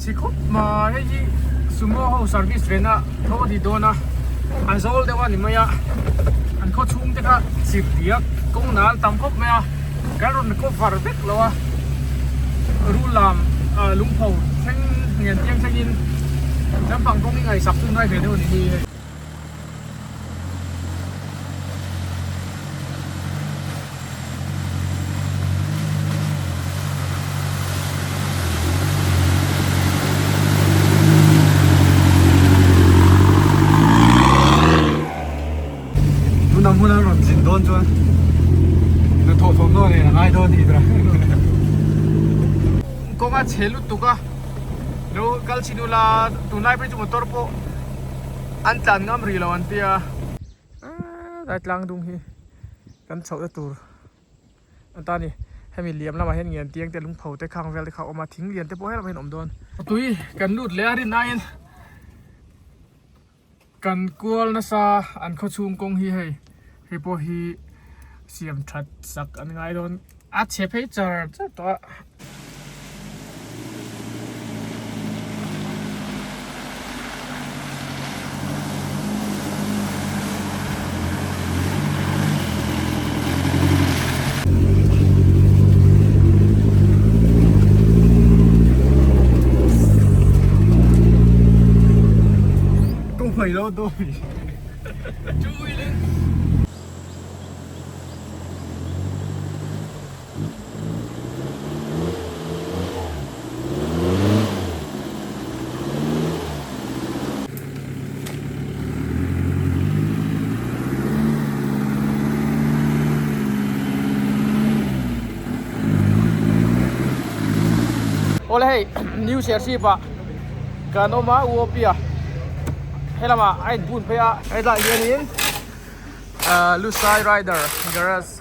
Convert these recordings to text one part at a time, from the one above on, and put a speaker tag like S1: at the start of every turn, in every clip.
S1: Chhe khawp mai hei hi sumo ho service ve na tho a ni dawn a a zawl deuh a ni mai a an khaw chhung te kha chip diak kawng nal tam khawp mai a kan rawn cover vek lo a rul lam ah lungpho thleng ngen tiang thleng in lampang kawng hi ngaihsak chu ngai ve deuh a ni hi hei.
S2: Tuna hmun an rawn zin dawn chuan hnathawh thawmhnaw nen a ngai dawn tih tura
S1: kawng a chhe lutuk a lo kal chhin ula tunlai phei chu motor pawh an tlan ngam rih lo an tia aa tlang dung hi kan chhoh na tur an ta a ni hemi liam lamah hian ngen tiang te lungpho te khang vel te kha a awm a thing lian te pawh helamah hian a awm dawn tui kan lut leh a rin aiin kan kual nasa an khaw chhung kawng hi hei hei pawh hi siam that sak an ngai dawn a chhe phei char char tawh a.
S2: Kawng hmei lo dawn.
S1: Two wheeling. Awle hei new Serchhip ah kan awm a U O P ah helamah a inbun phei a hetlai hianin ahh Lusai Rider Garage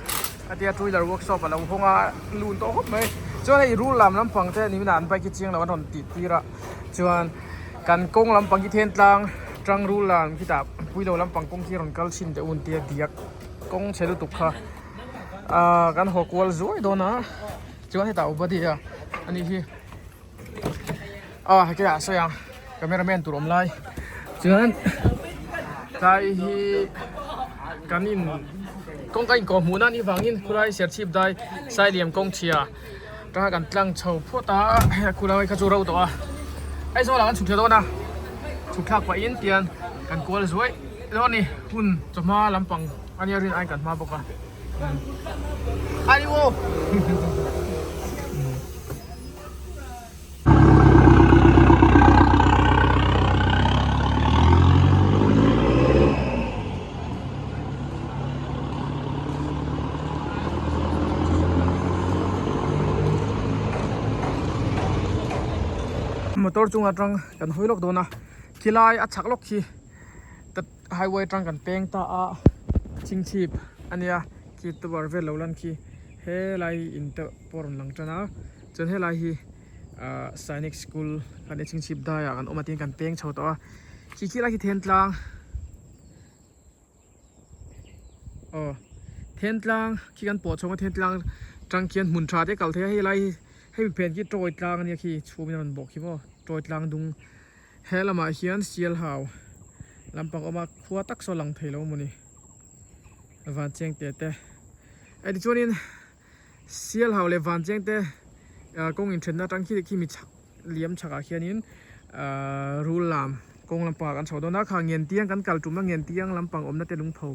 S1: a tia two wheeler workshop a lo hawng a lun tawh khawp mai chuan hei rul lam lampang te ni min ah an bike hi chiang lo an rawn tih tir a chuan kan kawng lampang hi then tlang tang rul lam khitah puilo lampang kawng khi a rawn kal chhin teh un tia diak kawng chhe lutuk kha ahh kan haw kual zuai dawn a chuan hetah Obadiah a nih hi aw hetiang ah sawi ang camera man tur awm lai chuan tlai hi kan in kawngka inkawh hmuhna anih vangin khulai serchhip dai sailiam kawng chhia atanga kan tlang chho phawt a khulai kha chu ro tawh a Aizawl ah kan chhuk thla dawn a chhuk thlak pahin tian kan kual zuai dawn a ni hun chawhma lampang ania rin aiin kan hma bawk a ani aw. Motor chungah atang kan hawi lawk dawn a khilai a chhak lawk khi highway atang kan peng ta a chingchhip ania khi tower vel lo lan khi helai in te pawh a rawn lang tan a chuan helai hi ahh sainik school kan chingchhip daiah kan awm a tin kan peng chho tawh a khi khi lai khi thentlang aw thentlang khi kan pawh chhawng a thentlang tang khian hmun tha te kal thei a hei lai hi hemi phen khi tawi tlang ania khi chhum in a rawn bawk khi maw tawi tlang dung he lamah hian sialhau lampang awm a khua tak saw lang thei lo mawni van cheng te te eh tichuanin Sialhau leh Vancheng te kawng inthenna atang khi khi mi chhak liam chhakah khianin ahh rul lam kawng lampangah kan chho dawn a kha Ngentiang kan kal tumna Ngentiang lampang awmna te lungpho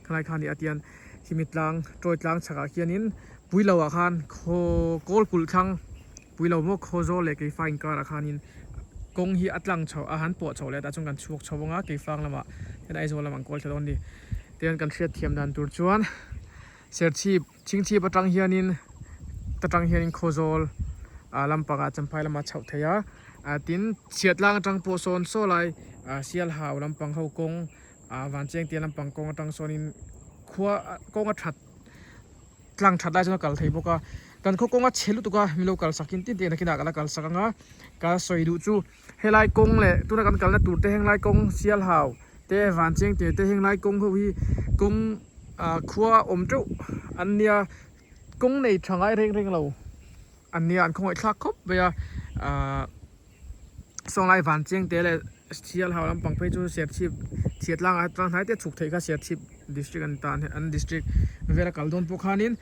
S1: khalai kha a ni a tian khimi tlang tawi tlang chhakah khianin Puilo ah khan khaw kawl kulh thlang Puilo maw Khawzawl leh Keifa inkarah khanin kawng hi a tlang chho a han pawh chho leh tah chuan kan chhuak chho vang a Keifang lamah hian Aizawl lamah an kawl thla dawn a ni tichuan kan hriatthiam dan tur chuan Serchhip Chingchhip atang hianin ta tang hianin Khawzawl ah lampangah Champhai lamah chhoh theih a ah tin Chhiatlang atang pawh sawn saw lai ah Sialhau lampang ho kawng ah Vanchengte lampang kawng atang sawnin khua kawng a that tlang that lai chuan a kal thei bawk a kan khaw kawng a chhe lutuk a milo kal sak in tin tin nakinah ka la kal sak ang a ka sawi duh chu helai kawng leh tuna kan kalna tur te henglai kawng Sialhau te Vanchengte te henglai kawng ho hi kawng ah khua awm teuh an nia kawng nei tha ngai reng reng lo an nia an khawngaih thlak khawp mai a ah. Sawnglai van chiang te leh Sial hau lampang phei chu Serchhip chhiat tlangah tlang hnai te chhuk theih kha Serchhip district an tan an district vela kal dawn pawh khanin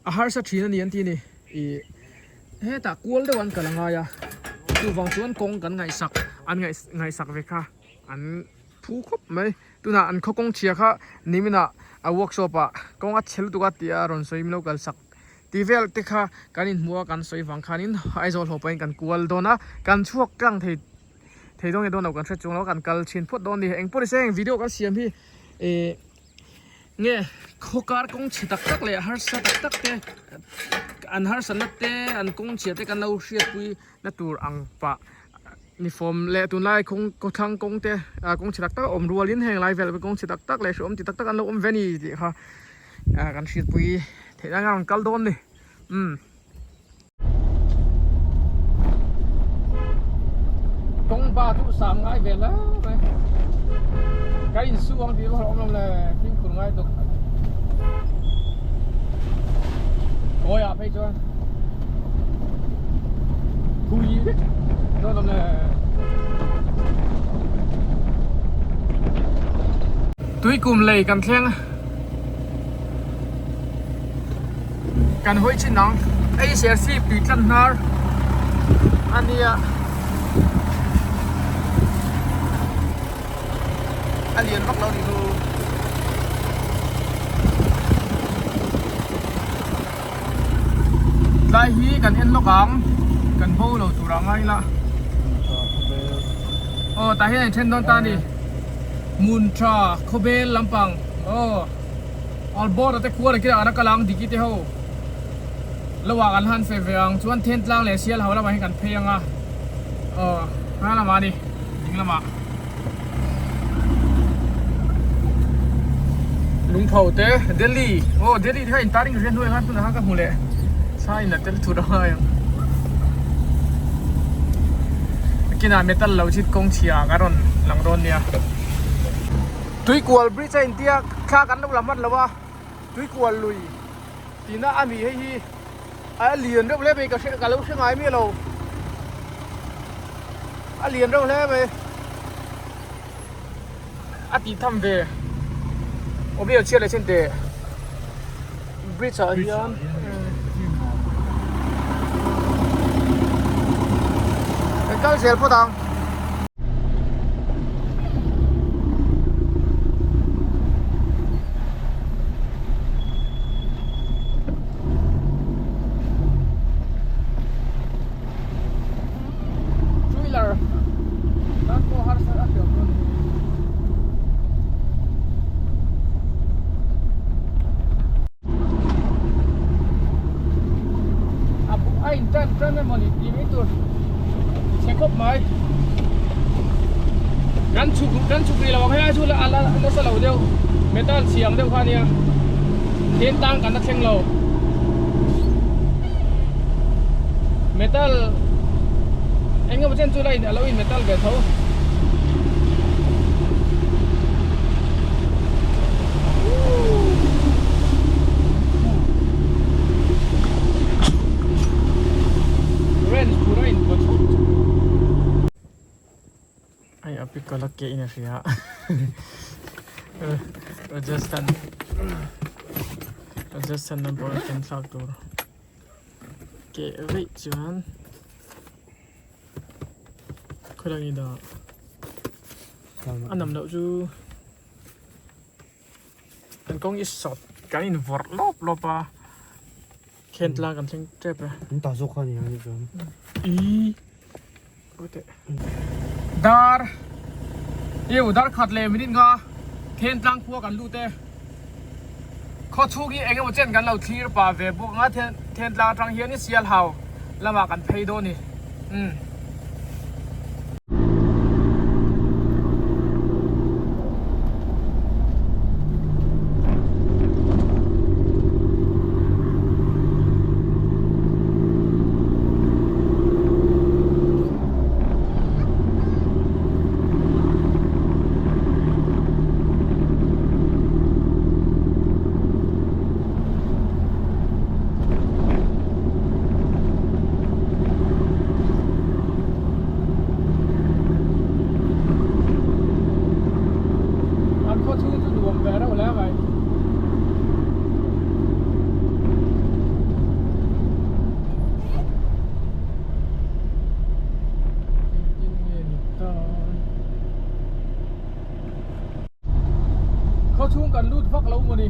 S1: a harsa thin a ni an ti a ni ih hetah kual deuh an kal a ngai a chuvang chuan kawng kan ngaihsak an ngaih ngaihsak ve kha an phu khawp mai tunah an khaw kawng chhia kha niminah a workshop ah kawng a chhe lutuk a tih a rawn sawi milo kalsak tih vel te kha kan inhmu a kan sawi vang khanin Aizawl haw pawhin kan kual dawn a kan chhuak tlang thei thei dawn nge dawn lo kan hre chuang lo kan kal chhin phawt dawn a ni eng pawh ni se heng video kan siam hi ih nge khaw kar kawng chhe tak tak leh harsa tak tak te an harsatna te an kawng chhia te kan lo hriatpui na tur ang pah ni fawm leh tunlai kawng khawthlang kawng te ah kawng chhe tak tak a awm rualin heng lai vel kawng chhe tak tak leh hrehawm ti tak tak an lo awm ve a ni tih kha ah kan hriatpui theih nan a rawn kal dawn a ni umm. Kawng ba chu sang ngai ve hle mai ka insu ang tih erawh a awm lo le fimkhur ngai tuk kawi ah phei chuan thui vek dawn lo le tuikum lei kan thleng a. Kan hawi chin ang hei Serchhip tui tlat hnar a nia a lian vak lo ni chu tlai hi kan en lawk ang kan bo lo tur ah ngai ila aw tah hian an then dawn ta a ni Hmun tha khawbel lampang aw. Albawr te khuar a kira a kal ang Diki te ho lo ah kan han fe ve ang chuan Thentlang leh Sial ho lamah hian kan phei ang a aw hma lamah a ni ding lamah Lungpho te Delhi aw Delhi te kha in tar in ka hria hnuai khan tunah khan ka hmu leh sa in la tel thut a ngai ang kinah metal lo chhit kawng chhia ah ka rawn lang dawn nia. Tuikual bridge a intia thla kan lo la hman lo a tuikual lui tina a mi hei hi a lian reuh hle mai ka hre ka lo hre ngai miah lo a lian reuh hle mai a tih tham ve awmzia chhiat leh chin teh bridge ah hian kan kal zel phawt ang. Two wheeler tan pawh harsa a hriat dawn a ni. A bu a in tan tan emaw ni tih mai tur chhe khawp mai kan chhuk kan chhuk rih lo ang helai chu a la nasa lo deuh metal chhi ang deuh kha ania then tang kan la thleng lo metal eng emaw chen chu la in a lo in metal ve tho. Ranch tur a in vaw chhawk chhawk Ai a pickle a ke in a hria Rajasthan Rajasthan lam pawh a ken thlak tur ke veih chuan khawilai nge dah a nam loh chu. Kan kawng hi sawt kan in vawrh lawp lawp a khen tlang kan thleng tep e.
S2: An ta zawk kha ni ang chuan.
S1: I Ute Dar Iu dar khat leh minute nga khen tlang khua kan lut e. Khaw chhung hi eng emaw chen kan lo thlir pah ve bawk ang a then tlang atang hian in sial hau lamah kan phei dawn a ni. Umm. chhung kan lut vak lo mawni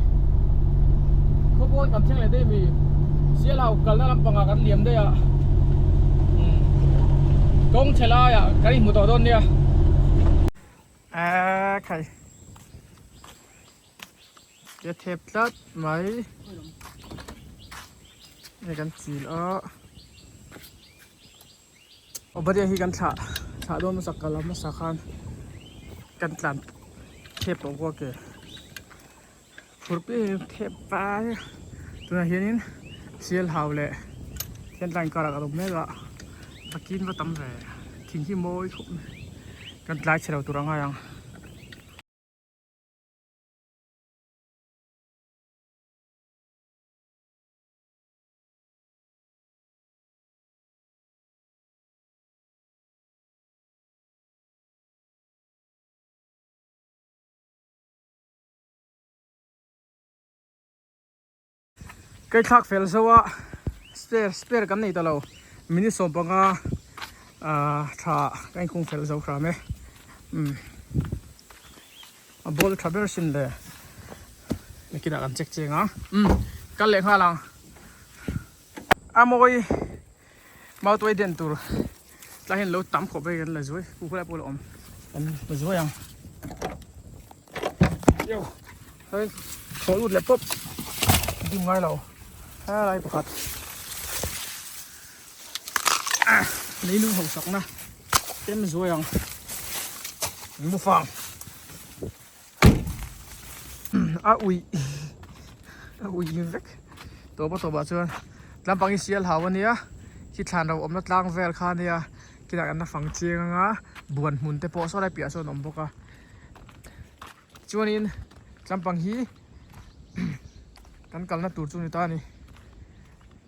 S1: khawpawn kan thleng leh daih mi Sialhau kalna lampangah kan liam daih a kawng chhe laiah kan inhmu tawh dawn nia eee khai ke thep tlat mai hei kan chil a. Obadia hi kan thlah thlah dawn hmasa kal a hmasa khan kan tlan thep tawh bawk a ke phur pi thep vai a tunah hianin sial hau leh thian tlang inkar ah kan awm mek a vakin va tam ve thing hi mawi khawp mai kan tlai chhe lo tur a ngai ang. Kei thlak fel zo a spare spare kan nei ta lo minute 15 ah tha ka inkhung fel zo hram e umm a ball tha ber sin le nakinah kan check cheng a umm kal leh nghal ang. A mawi mautuai den tur tlai hian lo tam khawp hei kan la zuai ku khawlai pawh la awm kan la zuai ang yo hei thaw lut leh pawp dim ngai lo helai pakhat leilung hausak na tem zuai ang mufang a ui a ui vek tawp a tawpah chuan tlampang hi sial hau ania khi thlan ro awmna tlang vel kha ania khilah kan la fang chiang anga buan hmun te pawh saw lai piahah sawn a awm bawk a chuanin tlampang hi kan kalna tur chu ni ta a ni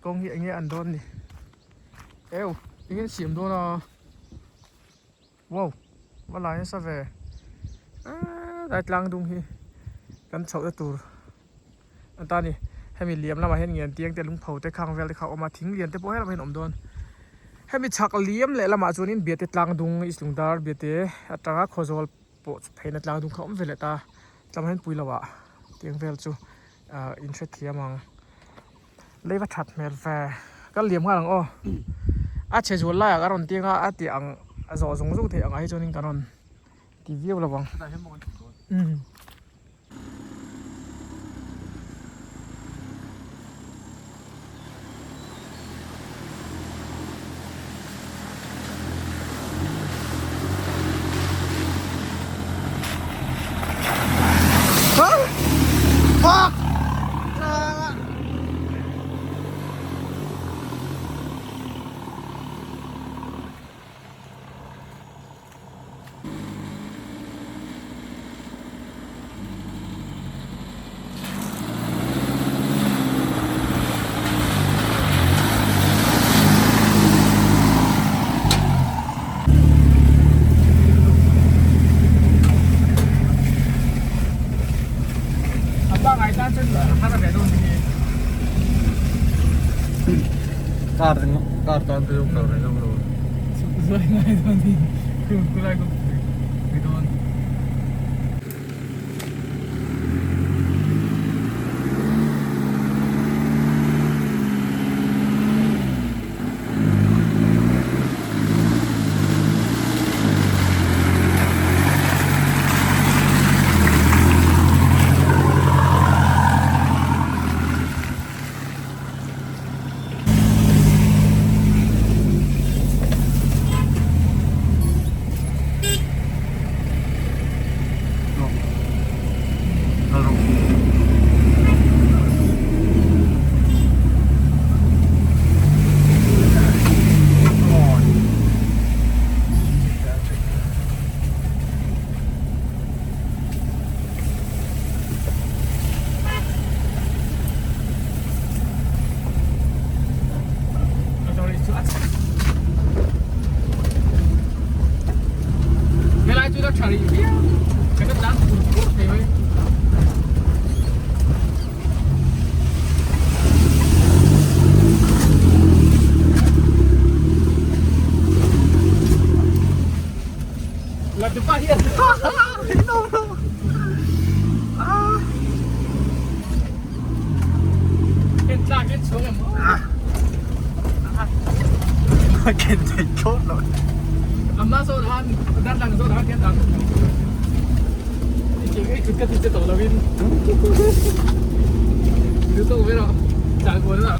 S1: kawng hi eng nge an dawn ni eu eng nge an siam dawn a. Wow va lai nasa ve eee tlai tlang dung hi kan chhoh na tur a ta ni hemi liam lamah hian ngen tiang te lungpho te khang vel te kha a awm a thing lian te pawh helamah hian a awm dawn hemi chhak liam leh lamah chuanin biate tlang dung islung dar biate atanga khawzawl pawh pheina tlang dung kha a awm ve leh ta tlangah hian pui loh ah tiang vel chu ah in hrethiam ang. Lei va that hmel ve kal liam nghal ang aw a chhe zual laiah ka rawn tiang a a tih ang a zawh zung zung theih ang ah hi chuanin ka rawn ti viau lo ang umm. A pangai tan chuan a har ve dawn hi.
S2: Car car tan te zawng kal reng lo.
S1: Zuai ngai dawn hi. Kulai ko pui dawn. Helai chu la tha rih viau kan la tlan fur fur thei mai. La tu pa hian. chuang em
S2: A ken theih thlawt loh.
S1: Amma zawn han dar dang zawn han hian dang. I ke i kut ka ti che tawh lovin. Du tawk ve rawh. Chal buan la.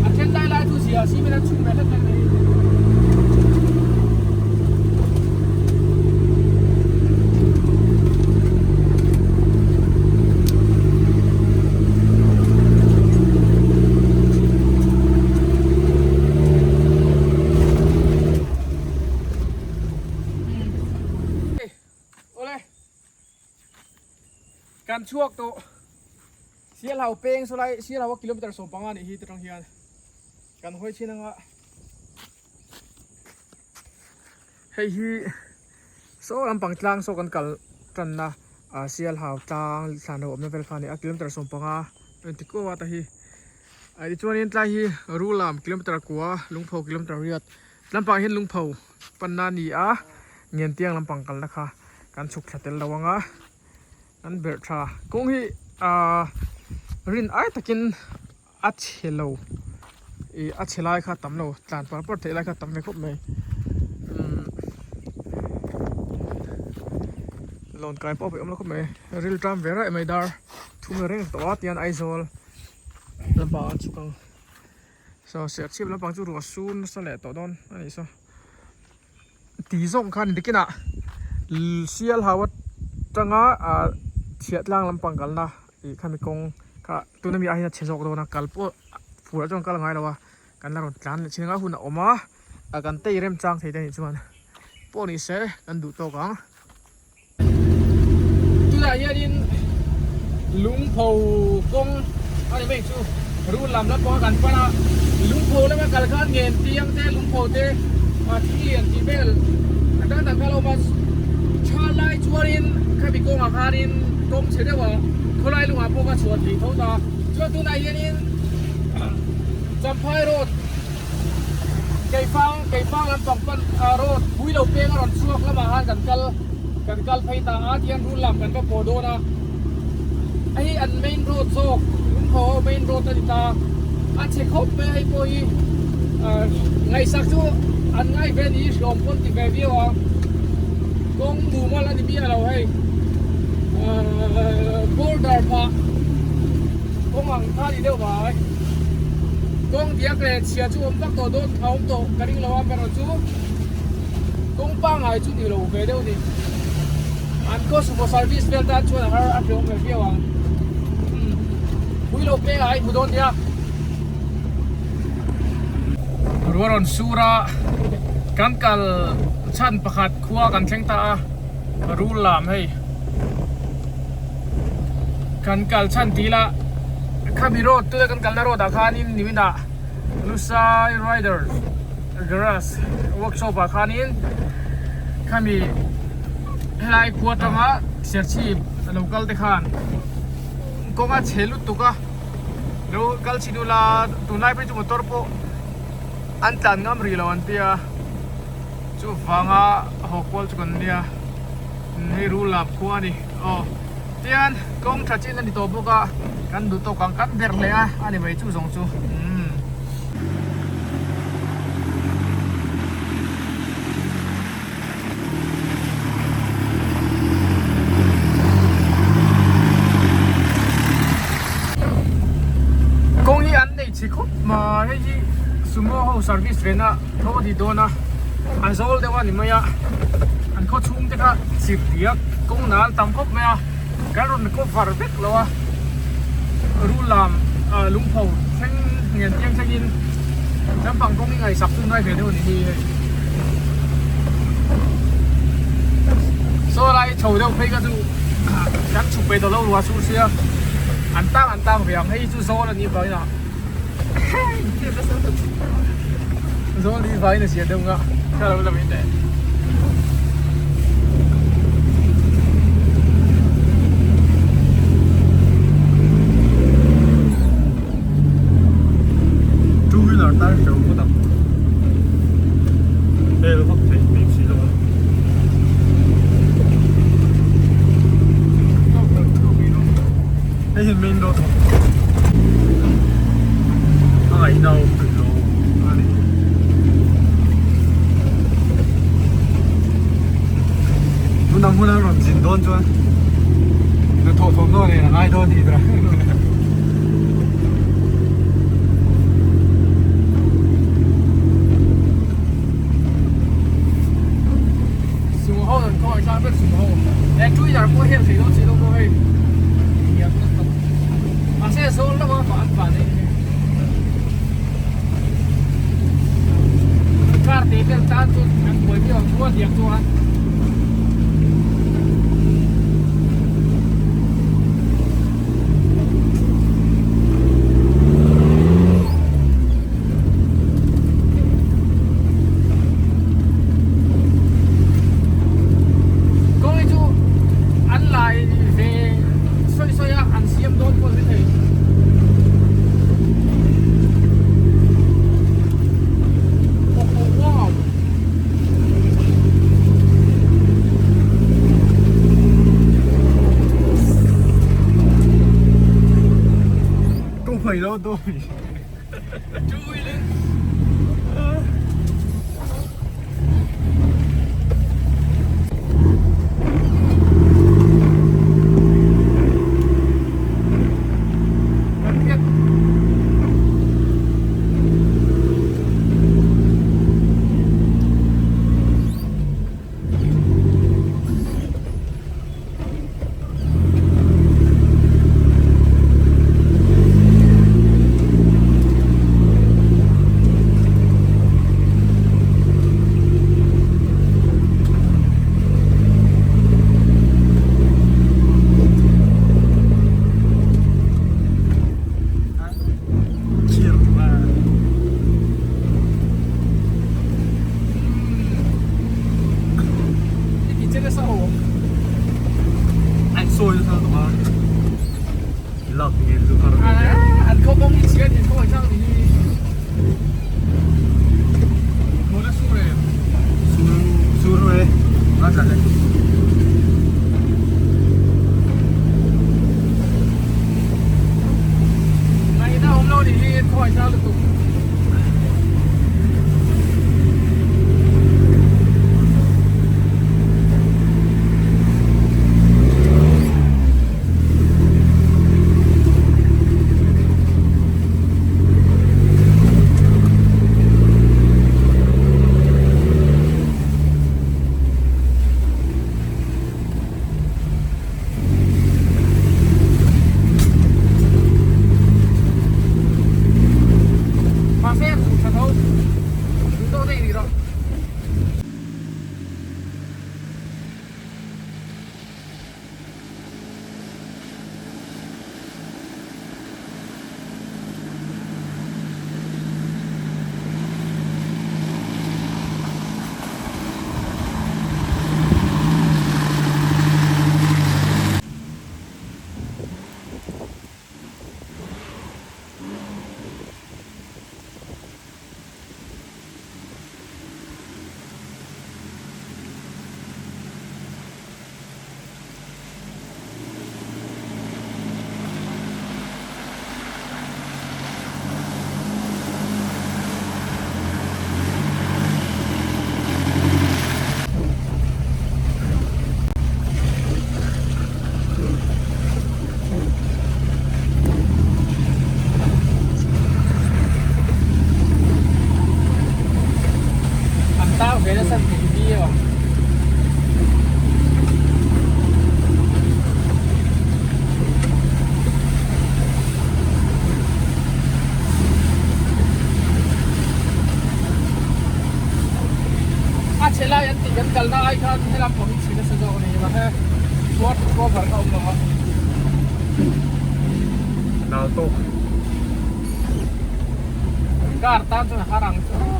S1: A then lai lai chu zia cement a chhun ve hlek hlek mai. Awle kan chhuak tawh Sialhau peng saw lai Sialhau a kilometer 15 nih hi te tang hian kan hawi chin anga hei hi saw lampang tlang saw kan kal tanna ah Sialhau tlang thlan ho awmna vel kha a ni a kilometer 15 engti kuau a ta hi ah tichuanin tlai hi Rulam kilometer kua Lungpho kilometer riat Lampang hian lungpho panna a ni a, Ngiantiang lampang kalna kha kan chhuk thla tel lo ang a, kan berh tha. Kawng hi ahh rin ai takin a chhe lo, ih a chhe lai kha a tam lo, tlan par par theih lai kha a tam ve khawp mai. Umm lawn kai pawh a peih awm lo khawp mai, ril ṭam ve raih mai dar thum la reng tawh a tihian Aizawl lampang an chhuk ang. Saw serchhip lampang chu ruah sur nasa leh tawh dawn a nih saw ti zawng khan bikinah sial hau atanga ah chhiah tlang lampang kalna ih khami kawng kha tuna mi ah hian a chhe zawk dawn a kal pawh fur ah chuan kal a ngai lo a kan la rawn tlan leh chin ang a hun a awm a ah kan tei rem chang thei te anih chuan pawh ni se kan duh tawk ang. Tunah hianin lungpho kawng a ni mai chu rul lam lam pawh a kan pan a, lungpho lama kal khan ngen tiang te lungpho te thing lian tih vel a dang dang kha a lo awm a, tha lai chuanin khami kawngah khanin kawng chhe deuh a khawlai lungah pawh ka chhuah theih tho ta, chuan tunah hianin Champhai road. Keifang Keifang lampang pan road pui lo peng a rawn chhuak lamah khan kan kal kan kal phei ta a tihian rul lam kan va pawh dawn a hei an main road zawk lungpho ho main road a ni ta a chhe khawp mai a hei pawh hi ngaihsak chu an ngai ve ni hlawm pawn ti ve viau a kawng mumal a ni miah lo hei border phah kawng ang kha a ni deuh mai. Kawng diak leh chhia chu awm vak tawh dawn a awm tawh ka ring lo a erawh chu kawng pangngai chu ni lo ve deuh a ni. An khaw sumo service vel tan chuan a har a hlawm ve viau ang. Pui lo. lo peng ah in hmu dawn nia. Ruah rawn sur a, kan kal chhan pakhat khua kan thleng ta a, rul lam hei. Kan kal chhan tih ila khami road tuna kan kalna road ah khanin niminah Lusai Riders Garage workshop ah khanin khami helai khua atanga Serchhip lo kal te khan kawng a chhe lutuk a lo kal chhin ula tunlai phei chu motor pawh an tlan ngam rih lo an tia chuvanga haw kual chu kan nia hei rul lam khua a ni aw tian kawng tha chin a ni tawh bawk a kan duh tawk ang kan ber hle a a ni mai chu zawng chu umm. Kawng hi an nei chhe khawp mai hei hi sumo ho service ve na tho a ni dawn a an zawl deuh a ni mai a an khaw chhung te kha chip diak kawng nal tam khawp mai a kan rawn cover vek lo a rul lam lungpho thleng ngen tiang thleng in lampang kawng hi ngaihsak chu ngai ve deuh a ni hi hei. Saw lai chho deuh phei kha chu kan chhuk ve tawh lo rua chu sia an tang an tang ve ang hei chu zawl a nih vangin ah zawl a nih vangin a zia deuh nga ka lo la mai teh.
S2: Two wheeler tar hreu ngawt ang. Bel vak theih bik si lo a. Hei hi main road a ngaihna awm rih lo a ni. Tunah hmun an rawn zin dawn chuan hnathawh thawmhnaw nen a ngai dawn tih tura.
S1: Sumo ho an khawngaih tlang vek sumo ho he two wheeler pawh hian thei dawn si lo maw hei mahse zawl lama an van ei Car te vel tan chuan kan buai viau ang chu a tiang chuan. Kawng hi chu an lai ve sawi sawi a an siam dawn pawh a ni thei. Wow.
S2: Cũng phải lo tôi.
S1: Chui lên. nasa viau. A chhe lai an tih kan kalna ai khan helam pawh hi chhe nasa zawk a ni mahse water cover a awm lo a.
S2: Nal tawk.
S1: Car tan chuan a har ang chu aw.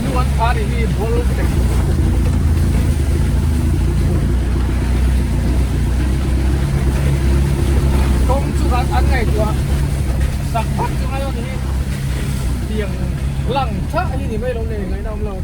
S1: Nu an phar i hi bol tek. Kawng chu kan an ngaihtuah sak vak chu ngai aw ni hi tiang lang thah hi ni mai lo nei ngaihna awm lo.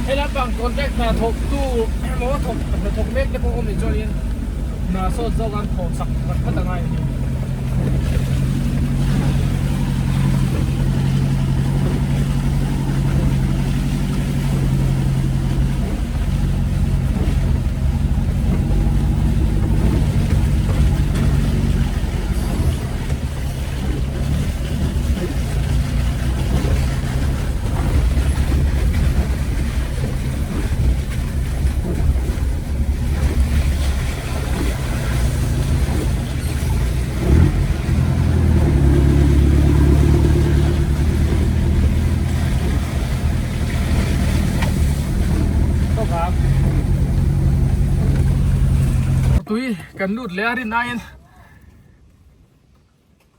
S1: Hei lampang contract hna thawk tu emaw thawk hna thawk mek te pawh awm ni chuanin hna sawt zawk an thawh sak vat vat a ngai a ni. Tui kan lut leh a rin aiin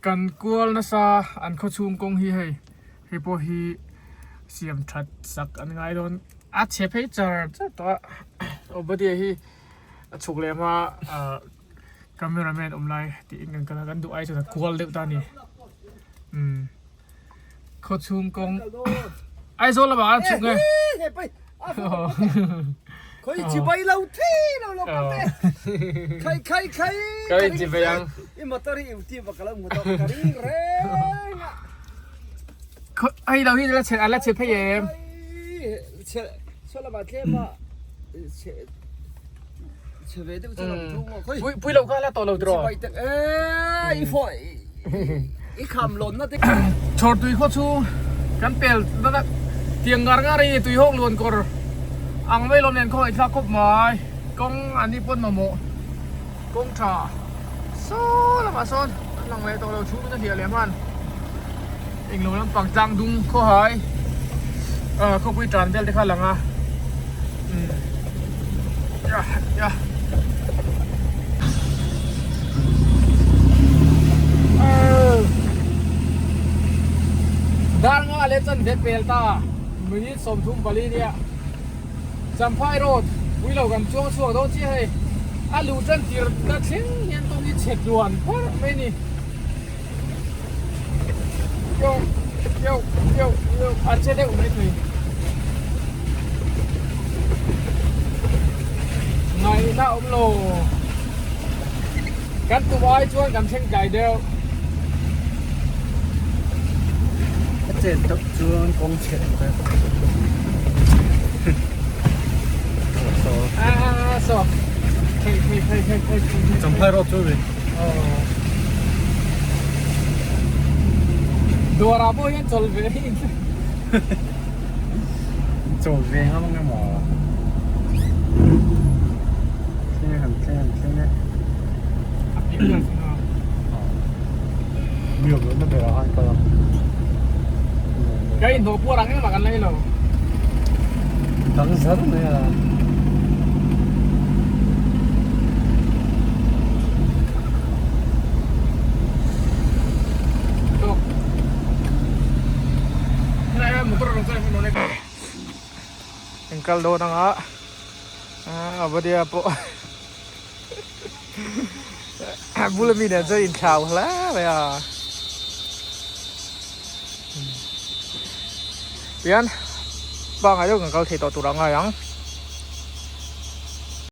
S1: kan kual nasa an khaw chhung kawng hi hei hei pawh hi siam that sak an ngai dawn a chhe phei char char tawh a Obadiah hi a chhuk leh hma ah camera man awm lai tiin kan kal a kan duh ai chuan a kual deuh ta a ni umm khaw chhung kawng Aizawl lamah an chhuk nge Kai chibai ang Hei lo hi la chhe a la chhe phei em Pui lo kha la tawh lo tiraw Chhawr tui khaw chu kan pel nana tiang ngar ngar hi tui hawk luan kawr ang mai lawm nen khaw ngaihthlak khawp mai kawng an ni pawn mamawh kawng tha saw lamah sawn an lang leh tawh lo thu min a hliah leh hman englo lampang tlang dung khawhai ah khawpui tan vel te kha a lang a umm ya Dar nga leh chan ve pel ta minute 34 nia Champhai road puilo kan chuang chhuak dawn chiah hei a luh tan tir na thleng hian kawng hi chhe tluan pharh mai ni yo yo yo yo a che deuh mai thei ngaihna awm lo kan tum ai chuan kan thleng tlai deuh.
S2: A chet deuh chuan kawng chhe te
S1: Ah so thei thei thei thei thei thei
S2: Champhai road chu ni.
S1: Dawrah pawh hian chawl ve hi
S2: Chawl ve ngam ang emaw. Thleng han thleng han thleng e.
S1: A piah ber chu na.
S2: Mi awm lohna berah khan kal ang.
S1: Ka inhnawh puar ang engmah kan la ilo.
S2: Dang zar mai a.
S1: Kan kal dawn ang a Avadia pawh a bula mi nen chuan inthlau hle mai a tihian. pangai deuh kan kal thei tawh tur a ngai ang.